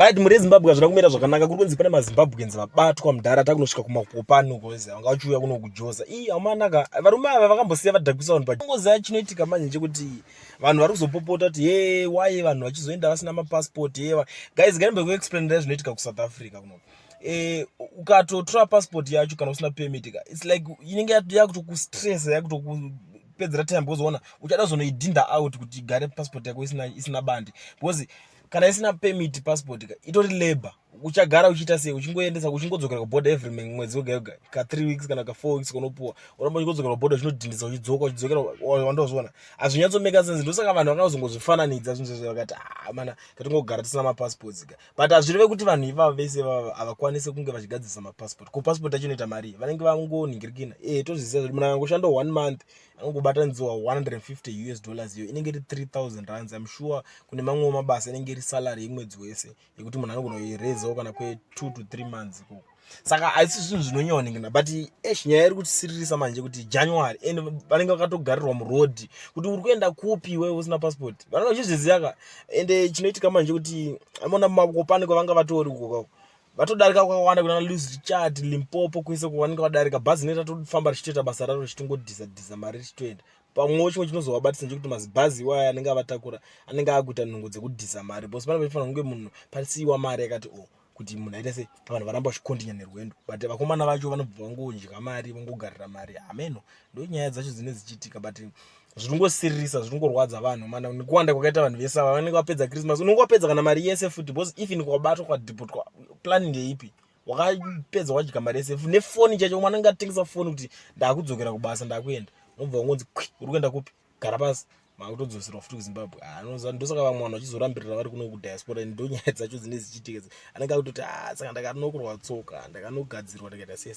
Right, mhuri yeZimbabwe, hazvina kumira zvakanaka. Kuri kunzi pane maZimbabweans vabatwa mudhara takunosvika kuMakopani uko, vanga vachiuya kuno kuJoza. Ii, amanaka, varume ava vakambosiya vadhakwisa vanhu. Pangoziva chinoitika manje chekuti vanhu vari kuzopopota kuti, "Ye, why vanhu vachizoenda vasina mapassport?" Ye guys, ganimbe kuexplainira zvinoitika kuSouth Africa kuno. Ukatotora passport yacho kana usina permit ka, it's like inenge yakutokustressa, yakutokupedzera time, because ona uchada kuzonoidhinda out kuti igare passport yako isina bandi, because kana isina permit passport ka, itori labor. Uchagara uchiita sei? Uchingoendesa, uchingodzokera kuborder every mwedzi wega wega, ka 3 weeks kana ka 4 weeks kunopuwa, uramba uchingodzokera kuborder, uchinodhindisa, uchidzoka, uchidzokera. Wandozviona, hazvinyatsomeka sense. Ndosaka vanhu vakazongozvifananidza zvinhu zvezvo, vakati, "Ah mana, tatingogara tisina mapassports ka." But hazvireve kuti vanhu ivava vese vava havakwanisi kunge vachigadzirisa mapassport. Ko passport yacho inoita mari? Vanenge vangonhingirikina. Tozviziva kuti munhu akangoshanda one month anongobatanidziwa 150 US dollars, iyo inenge iri 3000 rands. I'm sure kune mamwewo mabasa inenge iri salary yemwedzi wese, yekuti munhu anogona kuirezawo kana kwe2 to 3 months ikoko. Saka haisi zvinhu zvinonyanyoonekana, but esh, nyaya iri kutisiririsa manje kuti January and vanenge vakatogarirwa murodhi kuti uri kuenda kupi iwewe usina passport? Vanenge vachizviziva ka. Ende chinoitika manje kuti amona muMakopani kwavanga vatori ukoko, vatodarika kwakawanda, kuna Louis Trichardt, Limpopo, kwese kwavanenge vadarika. Bhazi rinenge ratofamba richitoita basa raro, richitongodhisa dhisa mari, richitoenda. Pamwewo chimwe chinozovabatisa ndechekuti mazibhazi iwaya anenge avatakura anenge akuita nungo dzekudhisa mari, because pane pachifanira kunge munhu pasiyiwa mari yakati o kuti munhu aite sei, vanhu varamba vachikontinya nerwendo. But vakomana vacho vanobva vangodya mari, vangogarira mari. Hameno, ndo nyaya dzacho dzinenge dzichiitika, but zvinongosiririsa, zvinongorwadza vanhu mana nekuwanda kwakaita vanhu vese ava vanenge vapedza Christmas. Unenge wapedza kana mari yese futi, because even kwabatwa, kwadhipotwa, plan ndeipi? Wakapedza, wadya mari yese nefoni chacho. Umwe anenge atengesa foni kuti ndakudzokera kubasa, ndakuenda, unobva wangonzi, "Kwi, uri kuenda kupi? Gara pasi." Makutodzoserwa futi kuZimbabwe. Ah, ndosaka vamwe vanhu vachizorambirira vari kuno kudiaspora. Ndo nyaya dzacho dzine dzichiitika. Anenge akutoti, "Ah, saka ndakanokorwa tsoka, ndakanogadzirwa, ndakaita sei."